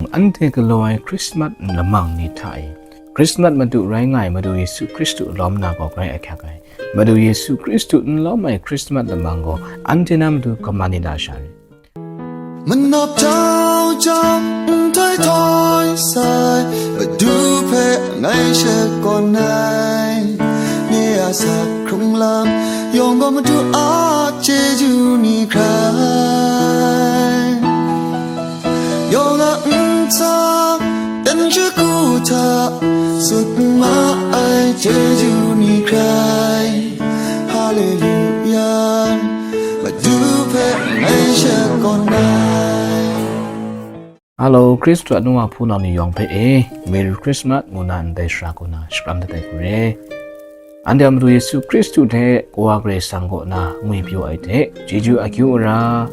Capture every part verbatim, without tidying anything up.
Anhte galaw ai Krismas lamang ni hta e, Krismas madu rai nga ai Madu Yesu Hkristu lawm na gaw grai ahkyak ai. Madu Yesu Hkristu n lawm ai Krismas lamang gaw anhte na matu kaman ni da sha ri? Manap jau jau, nhtoi htoi sai, Madu hpe ngai shakawn ai. Nye a sak hkrung lam yawng gaw Madu a chyeju ni hkrai. Yawng a ntsa, dan shagu hta, sut ma ai chyeju ni hkrai. Haleluya, Madu hpe ngai shakawn ai. Hello, Hkristu a nu a hpunau ni yawng hpe e, Merry Christmas ngu na ndai sara kaw na shakram dat ai hku re. Anhte a Madu Yesu Hkristu hte Kawa Karai Kasang kaw na ngwi pyaw ai hte, chyeju akyu ara,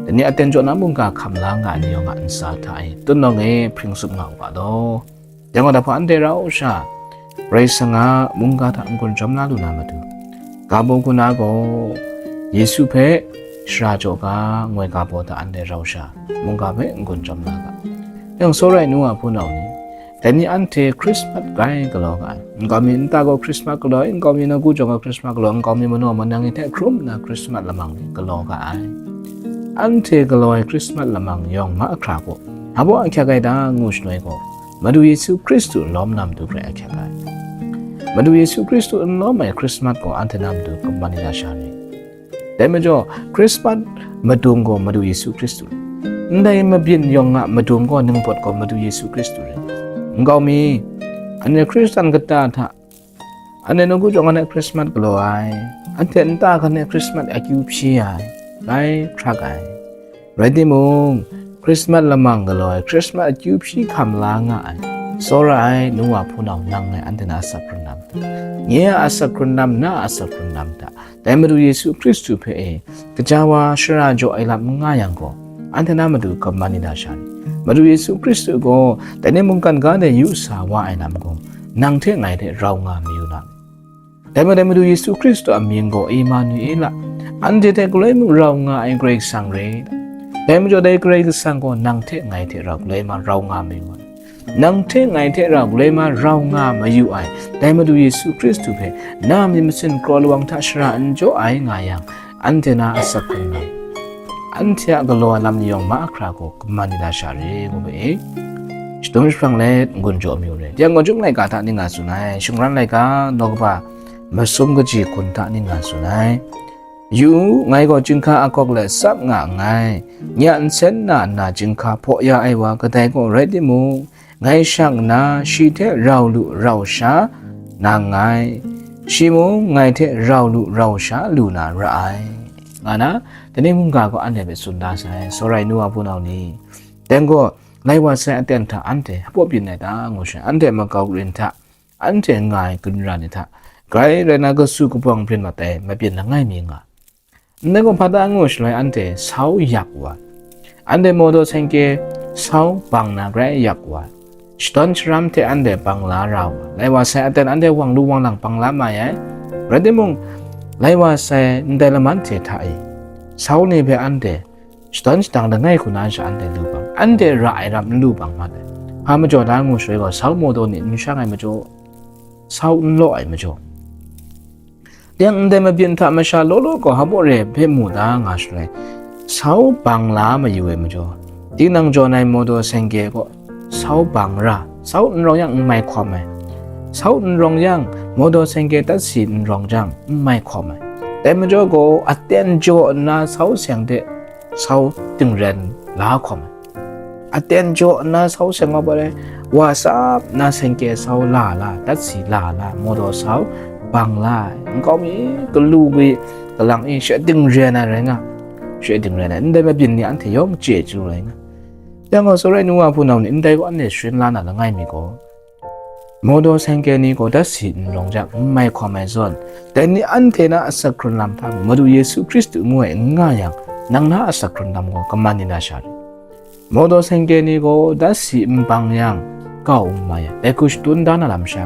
dai ni aten jaw na mungga hkam la nga ai ni yawng a ntsa hta e, tun nawng e hpring tsup nga u ga law. Dai gaw, dai hpa anhte rau sha, Karai Kasang a mungga hta n-gun chyawm la lu na matu, ga baw hku na gaw, Yesu hpe shara jaw ga ngoi ga baw hta anhte rau sha, mungga hpe n-gun chyawm la ga. Yang tsawra ai nu a hpunau ni, dai ni anhte Krismas grai galaw ga ai. Nkau mi nta gaw Krismas galaw ai, nkau mi nawku jawng gaw Krismas galaw, nkau mi manaw manang ni hte hkrum nna Krismas lamang ni galaw ga ai. Anhte galaw ai Krismas lamang yawng mahkra gaw, hpa baw ahkyak ai ta ngu shaloi gaw, Madu Yesu Hkristu lawm na matu grai ahkyak ai. Madu Yesu Hkristu n lawm ai Krismas gaw anhte na matu kaman ni da sha ri? Dai majaw, Krismas madung gaw Madu Yesu Hkristu rai. Ndai mabyin yawng a madung gaw ningpawt gaw Madu Yesu Hkristu rai. Nkau mi, anhte Hkristan kata hta, anhte nawku jawng hkan e Krismas galaw ai, anhte nta hkan e Krismas akyu hpyi ai, bai hkrak ai. Rai timung, Krismas lamang galaw ai, Krismas akyu hpyi hkam la nga ai, tsawra ai nu wa hpunau nang ngai anhte na asak hkrun lam hta, nye a asak hkrun lam, na a asak hkrun lam hta, dai Madu Yesu Hkristu hpe e, kaja wa shara jaw ai lam n nga yang gaw, anhte na matu kaman ni da sha ri? Madu Yesu Hkristu gaw dai ni mungkan ga de yu sa wa ai lam gaw, nang hte ngai hte rau nga mayu na. Dai majaw, Madu Yesu Hkristu a mying gaw Emanuela, anhte hte galoi mung rau nga ai Karai Kasang rai. Dai majaw, dai Karai Kasang gaw nang hte ngai hte rau galoi ma rau nga mayu ai. Nang hte ngai hte rau galoi ma rau nga mayu ai, dai Madu Yesu Hkristu hpe na myit masin kraw lawang hta shara n jaw ai nga yang, anhte na asak hkrung lam, anhte a galaw ai lam ni yawng mahkra gaw kaman ni da sha ri ngu ga e. Shadum jahprang let n-gun jaw mayu re. Yang gaw, Chyum laika hta ning nga tsun ai, Shingran laika daw kaba masum kaji hkun hta ning nga tsun ai. Yu u, ngai gaw chyinghka akawk let tsap nga nngai. Nye a nsen na nna chyinghka hpaw ya ai wa kadai gaw rai timung, ngai shang nna shi hte rau lu rau sha na nngai, shi mung ngai hte rau lu rau sha lu na ra ai, nga na, dai ni mungga gaw anhte hpe tsun da sai, tsawra ai nu wa hpunau ni. Dai gaw, lai wa sai aten hta anhte hpaw byin ai ta ngu sha, anhte makau karin hta, anhte nga ai ginra ni hta, grai rai na kasu kabawng byin mat ai mabyin langai mi nga. Ndai gaw hpa ta ngu shaloi, anhte sau yak wa, anhte mawdaw sengke sau bang na grai yak wa, shadawn sharam hte anhte bang la ra wa, lai wa sai aten anhte wang lu wang lang bang la mai ai. Rai timung, lai wa sai ndai laman hte hta e, sau ni hpe anhte shadawn shadang langai hku na sha anhte lu bang, anhte ra ai ram n lu bang mat ai. Hpa majaw da ngu shaloi gaw, sau mawdaw ni n shang ai majaw, sau n law ai majaw, yang ndai mabyin hta masha law law gaw hpa baw re hpe mu da nga shaloi, sau bang la mayu ai majaw, tinang jawn ai mawdaw sengke gaw sau bang ra, sau n rawng yang n mai hkawm ai, sau n rawng yang mawdaw sengke datsi n rawng jang n mai hkawm ai. Dai majaw gaw, aten jaw nna sau seng hte sau tingren la hkawm ai. Aten jaw nna sau seng wa pare, wa tsap nna sengke sau la la, datsi la la, mawdaw sau bang la ai, nkau mi, galu gwi, galang e, she tingren ai rai nga, she tingren ai, ndai mabyin ni anhte yawng chye chyu rai nga. Yang gaw, tsawra ai nu wa hpunau ni, ndai gaw anhte sharin la na langai mi gaw, mawdaw sengke ni gaw datsi n rawng jang n mai hkawm ai zawn, dai ni anhte na asak hkrun lam hta mung, Madu Yesu Hkristu ngu ai n nga yang, nang na asak hkrun lam gaw kaman ni na sha ri? Mawdaw sengke ni gaw datsi n bang yang, kau n mai ai, dai hku shadun da na lam sha,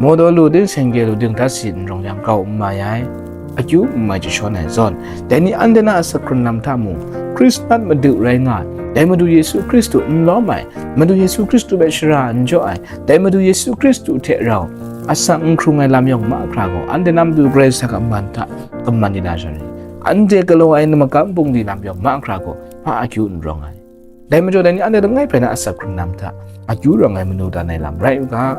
mawdaw lu ding sengke lu ding datsi n rawng yang, kau n mai ai, akyu n mai jashawn ai zawn, dai ni anhte na asak hkrun lam hta mung, Hkrismat Madu rai nga ai, dai Madu Yesu Hkristu n lawm ai, Madu Yesu Hkristu hpe shara n jaw ai, dai Madu Yesu Hkristu hte rau asak n hkrung ai lam yawng mahkra gaw, anhte na matu Karai Kasang a man hta kaman di na sha rai. Anhte galaw ai magam bungli lam yawng mahkra gaw, hpa akyu n rawng ai. Dai majaw, dai ni anhte langai hprai na asak hkrung lam hta akyu rawng ai manu dan ai lam rai u ga.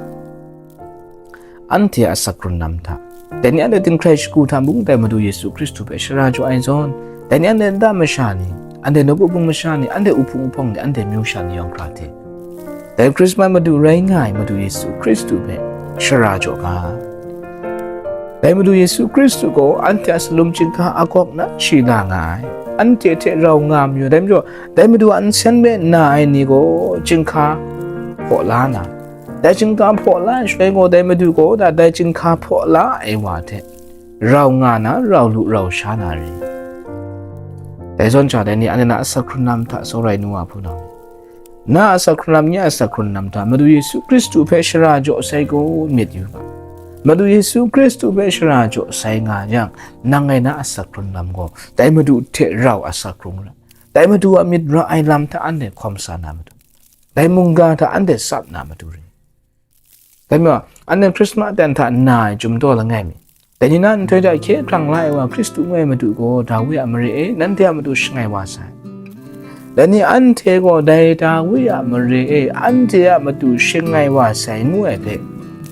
Anhte a asak hkrung lam hta, dai ni anhte dinghkrai shagu hta mung dai Madu Yesu Hkristu hpe shara jaw ai zawn, dai ni anhte nta masha ni, anhte nawku bung masha ni, anhte uhpung uhpawng ni, anhte myu sha ni yawng hkra hte, dai Hkrismat Madu rai nga ai Madu Yesu Hkristu hpe shara jaw ga. Dai Madu Yesu Hkristu gaw anhte a salum chyinghka akawk na shi la nga ai. Anhte hte rau nga mayu, dai majaw, dai Madu a nsen hpe na ai ni gaw chyinghka hpaw la na, dai chyinghka hpaw la ai shaloi gaw, dai Madu gaw dai chyinghka hpaw la ai wa hte rau nga na, rau lu rau sha na ri. Dai zawn hta, dai ni anhte na asak hkrung lam hta, tsawra ai nu wa hpunau ni, na asak hkrung lam, nye asak hkrung lam hta Madu Yesu Hkristu hpe shara jaw sai gaw myit yu ga. Madu Yesu Hkristu hpe shara jaw sai nga yang, nang ngai na asak hkrung lam gaw dai Madu hte rau asak hkrung ra, dai Madu a myit ra ai lam hta anhte hkawm sa na matu, dai mungga hta anhte tsap na matu ri. Dai majaw, anhte Hkrismat aten hta na ai chyum daw langai mi, dai ni na nhtoi hta hkye hkrang la ai wa Hkristu ngu ai Madu gaw, Dawi a mare e, nanhte a matu shangai wa sai. Dai ni anhte gaw dai Dawi a mare e, anhte a matu shangai wa sai ngu ai hpe,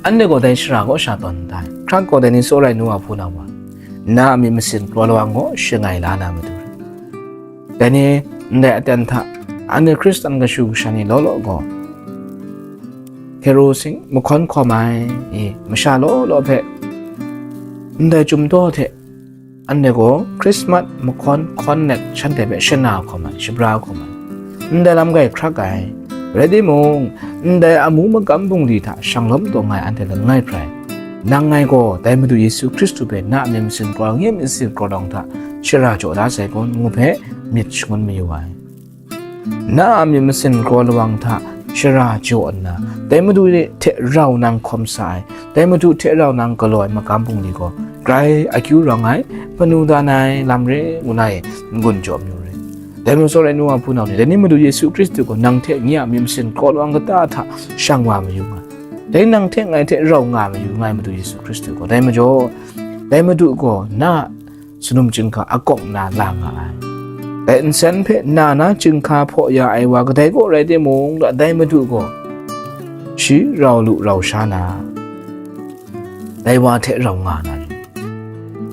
anhte gaw dai shara kaw sha tawn n tai. Hkrak gaw, dai ni tsawra ai nu wa hpunau wa, na a myit masin kraw lawang gaw shangai la na matu ri. Dai ni ndai aten hta, anhte Hkristan kashu kasha ni law law gaw, kerosing mahkawn hkawm ai, i, masha law law hpe ndai chyum daw hte anhte gaw Hkrismat mahkawn hkawn net shanhte hpe shana hkawm ai, shabra hkawm ai, ndai lam grai hkrak ai. Rai timung, ndai amu magam bungli hta shang lawm taw nga ai anhte langai hkrai, nang ngai gaw dai Madu Yesu Hkristu hpe na a myit masin kraw, nye myit masin kraw lawang hta shara jaw da sai gaw, ngu hpe myit shangun mayu ai. Na a myit masin kraw lawang hta shara jaw nna, dai Madu hte rau nang hkawm sa ai, dai Madu hte rau nang galaw ai magam bungli gaw, grai akyu rawng ai, manu dan ai lam re ngu na e, n-gun jaw mayu rai. Dai majaw, tsawra ai nu wa hpunau ni, dai ni Madu Yesu Hkristu gaw nang hte nye a myit masin kraw lawang kata hta shang wa mayu nga, dai nang hte ngai hte rau nga mayu nga ai Madu Yesu Hkristu gaw, dai majaw, dai Madu gaw na a sanum chyinghka akawk na la nga ai. Dai nsen hpe na na chyinghka hpaw ya ai wa kadai kaw rai timung, dai Madu gaw shi rau lu rau sha na, dai wa hte rau nga na ri.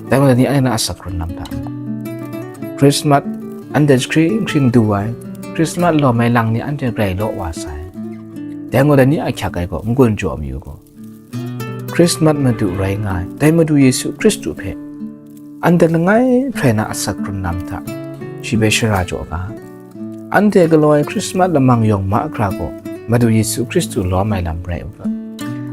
Dai gaw, dai ni anhte na asak hkrung lam hta, Hkrismat anhte jahkring hkring du ai, Hkrismat lawm ai lang ni anhte grai law wa sai. Dai gaw, dai ni ahkyak ai gaw, n-gun jaw mayu gaw, Hkrismat Madu rai nga ai, dai Madu Yesu Hkristu hpe anhte langai hkrai na asak hkrung lam hta, shi hpe shara jaw ga. Anhte galaw ai Hkrismat lamang yawng mahkra gaw, Madu Yesu Hkristu lawm ai lam rai u ga.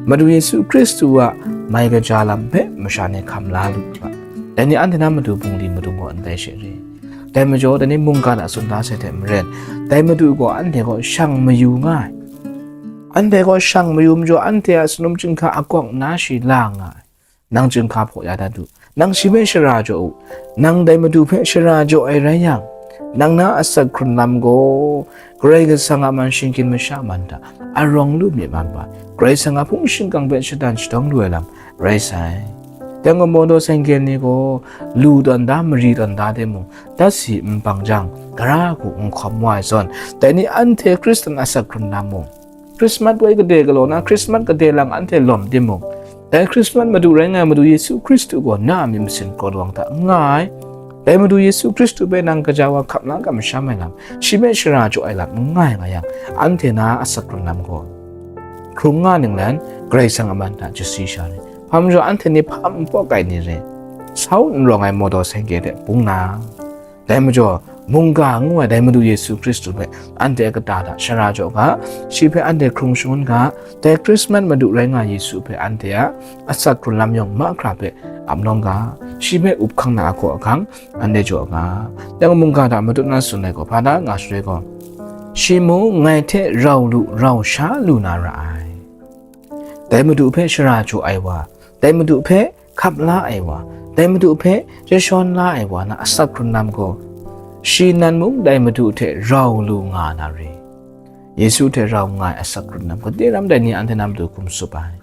Madu Yesu Hkristu a mai kaja lam hpe masha ni hkam la lu u ga. Dai ni anhte na matu bungli matu gaw ndai she re. Dai majaw, dai ni mungga hta tsun da sai hte maren, dai Madu gaw anhte gaw shang mayu nga ai. Anhte gaw shang mayu majaw, anhte a sanum chyinghka akawk na shi la nga ai. Nang chyinghka hpaw ya dat u. Nang shi hpe shara jaw u. Nang dai Madu hpe shara jaw ai rai yang, nang na asak hkrung lam gaw Karai Kasang a man shingkin masha man hta arawng lu myit man ba, Karai Kasang a hpung shingkang hpe shatan shadawng lu ai lam rai sai. Dai gaw, mawdaw sainggel ni gaw lu tawn da, mari tawn da timung, dat si n bang jang, gara hku n hkawm wa ai zawn, dai ni anhte Hkristan asak hkrung lam mung, Hkrismat woi gade galaw na, Hkrismat gade lang anhte lawm timung, dai Hkrismat Madu rai nga ai Madu Yesu Hkristu gaw na a myit masin kraw lawang hta n nga ai. Dai Madu Yesu Hkristu hpe nang gaja wa hkap la kamsham ai lam, shi hpe shara jaw ai lam n nga ai nga yang, anhte na asak hkrung lam gaw hkrung nga ninglen, Karai Kasang a man hta chasi sha ri. Hpa majaw, anhte ni hpa npawk ai ni rai, sau n rawng ai mawdaw sainggel hte bung na, dai majaw, mungga ngu ai dai Madu Yesu Hkristu hpe anhte a kata hta shara jaw ga, shi hpe anhte hkrung shangun ga, dai Hkrismat Madu rai nga Yesu hpe anhte a asak hkrung lam yawng mahkra hpe ap nawng ga, shi hpe up hkang na ahkaw ahkang anhte jaw ga. Dai gaw, mungga hta matut na tsun ai gaw, hpa da nga shaloi gaw, shi mung ngai hte rau lu rau sha lu na ra ai. Dai Madu hpe shara jaw ai wa, dai Madu hpe hkap la ai wa, dai Madu hpe jashawn la ai wa na asak hkrung lam gaw, Shi nan mung dai Madu hte rau lu nga na re. Yesu hte rau nga ai asak hkrung lam, gade ram dai ni anhte na matu hkum tsup ai.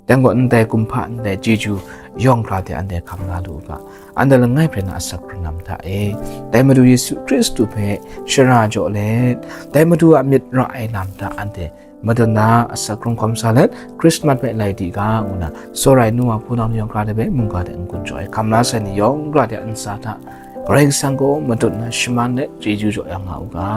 Dai gaw ndai kumhpa ndai chyeju yawng hkra de anhte hkam la lu u ga, anhte langai hpre na asak hkrung lam hta e, dai Madu Yesu Hkristu hpe shara jaw let, dai Madu a myit ra ai lam hta anhte madun na asak hkrung hkawm sa let, Krismas hpe lai di ga, ngu na, tsawra ai nu wa hpunau ni yawng hkra de hpe mungga de n-gun jaw ai, hkam la sai ni yawng hkra de a ntsa hta, Karai Kasang gaw madun na shaman let chyeju jaw ya nga u ga.